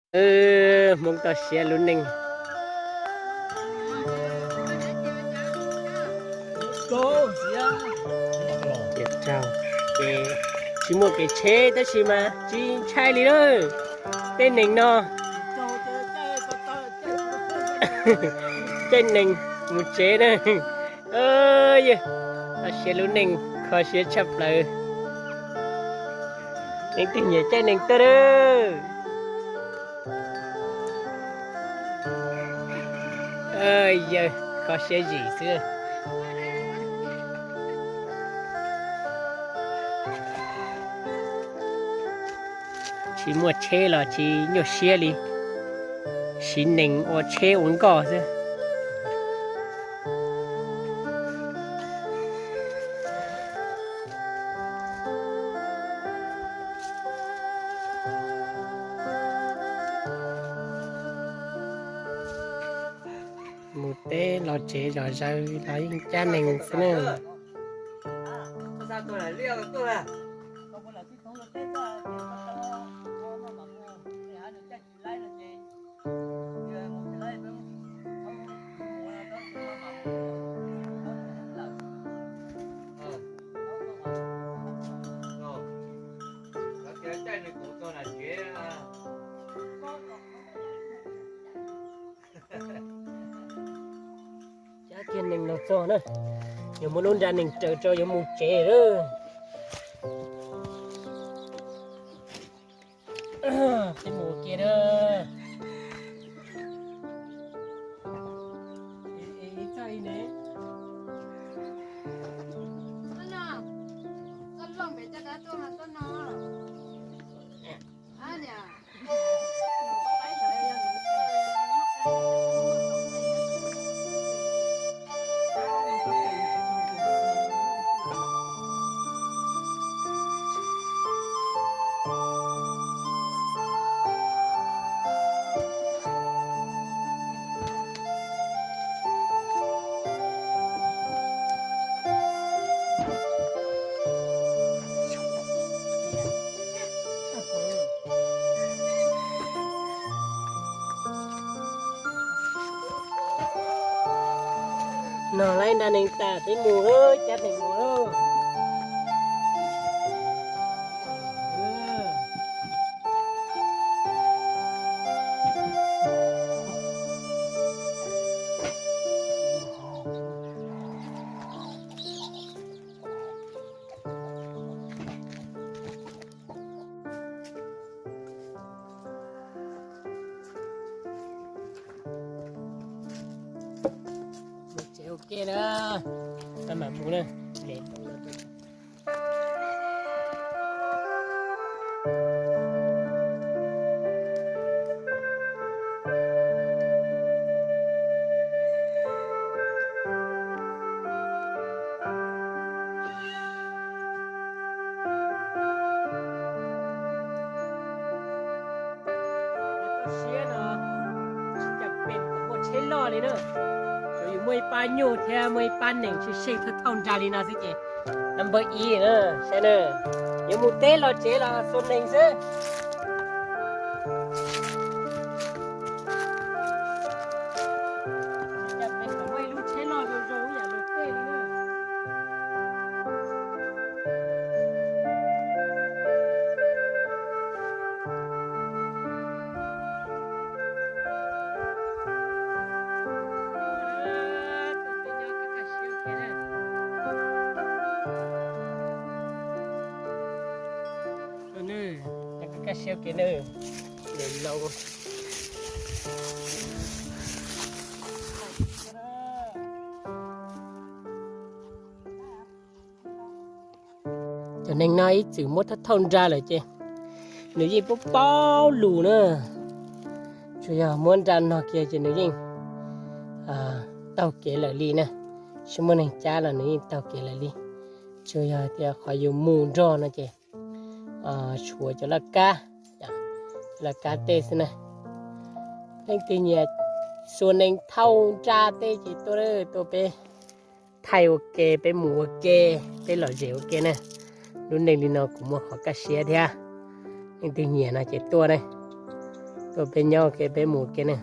Hmoob toj siab lub neej. Ces tsis muaj kev tsheb tab sis mas tsis ntshai li na. Tej neeg no, caij neeg mus tsev na. Yawg, toj siab lub neej kho siab tshaj plaws. Leej twg nyiam caij neeg tuaj na. Yawg, kho siab zim xwb. Tsis muaj tsheb los tsis nyuaj siab li, siv nees ua tsheb ua nkoj xwb. Mus teb los tsev zom zaws los yeej cab nees xwb na. Cab kiag nees los txog na, yuav muab lub nra nees raws rau yuav mus tsev lawm. Peb mus ua ke na. Nog laib nra nees tas peb mus lawm, cab nees mus lawm. Mus tsev ua ke na, tab mam mus na. Toj siab no tsis cas pem kom muaj tsheb loj li na, tsuas yus muaj ib pab nyuj thiab muaj ib pab nees sib seej thawj thauj nra li no xwb ces number ib na, saib na, yuav mus teb los tsev los xuas nees xwb. Tsis cas pem kom muaj ib lub tsheb loj zoo zoo ib yam luag tej li na. Kaj siab kev na, lawm lauj. Cov neeg no ib txwm muab thawj thauj nra lawm ces nws yeej paub paub lus na. Tsuas yog muab nra no kiag ces nws yeej taug kev lawm li na. Tsis muaj neeg cab los nws yeej taug kev lawm li. Tsuas yog tias qhov yus mus nrog no ces tshuav cov laj kab, cov laj kab tej xwb na. Leej twg nyiam xuas nees thauj nra tej ces tuaj, tuaj peb thaij ua ke, peb mus ua ke, peb lom zem ua ke na. Lub neej li no kuv muaj qhov kaj siab thiab. Leej twg nyiam no ces tuaj na. Tuaj peb nyob ua ke peb mus ua ke ne.